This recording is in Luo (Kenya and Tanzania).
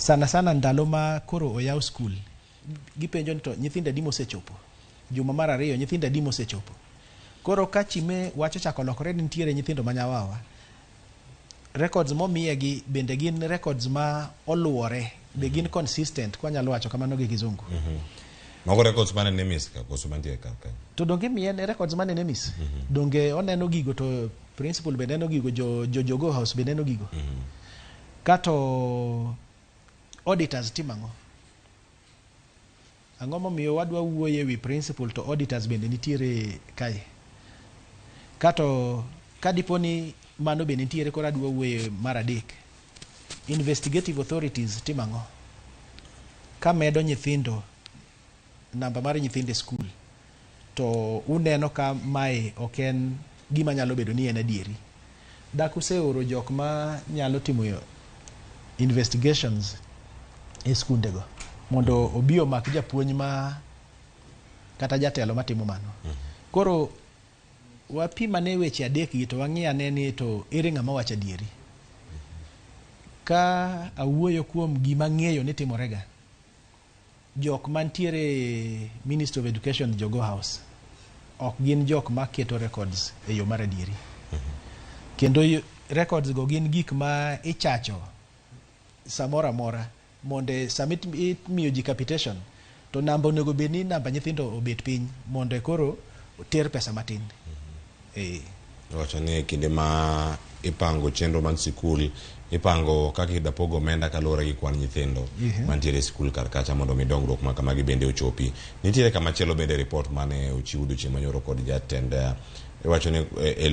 Sana sana ndalo ma koro oyaw skul, gipenjo ni to nyithindo adi mosechopo? Juma mar ariyo nyithindo adi mosechopo? Koro ka chime wach ochako lokore ni nitiere nyithindo ma nyawawa, records momiye gi bende gin records ma oluwore, be gin consistent kwanyalo wacho kamano gi kizungu. Mago records mane NEMIS ka koso mantie kar kanyo. To donge imiye ne records mane NEMIS? Donge oneno gigo to principal be neno gigo, jo Jogoo House be neno gigo. Kato auditors timo ang'o? Ang'o momiyo wadwa wuoyo ewi principal to auditors bende nitiere kae? Kato kadipo ni mano be nitiere koro adwa wuoyo mar adek. Investigative authorities timo ang'o? Ka medo nyithindo namba mar nyithindo e skul to uneno ka mae ok en gima nyalo bedo ni en adieri. Dak useoro jok ma nyalo timo investigations e skundego mondo obi omak japuonj ma kata jatelo matimo mano. Koro wapim ane weche adek gi to wang'i ane ni to ere ng'ama wacho adieri. Ka awuoyo kuom gima ang'eyo ni timorega, jok mantiere Ministry of Education Jogoo House ok gin jok maketo records e yo mar adieri. Kendo records go gin gik ma ichacho samoro amora mondo sama imiyo ji capitation to namba onego bed ni namba nyithindo obet piny mondo koro ter pesa matin. Iwacho ni e kinde ma ipango chenro mar sikul, ipango kaka idwa pog omenda kaluwore gi kwan nyithindo mantiere e sikul kar kacha mondo mi dongruok ma kamagi bende ochopi. Nitiere kama chielo bende report mane ochiw odiochieng' manyoro kod jatend iwacho ni e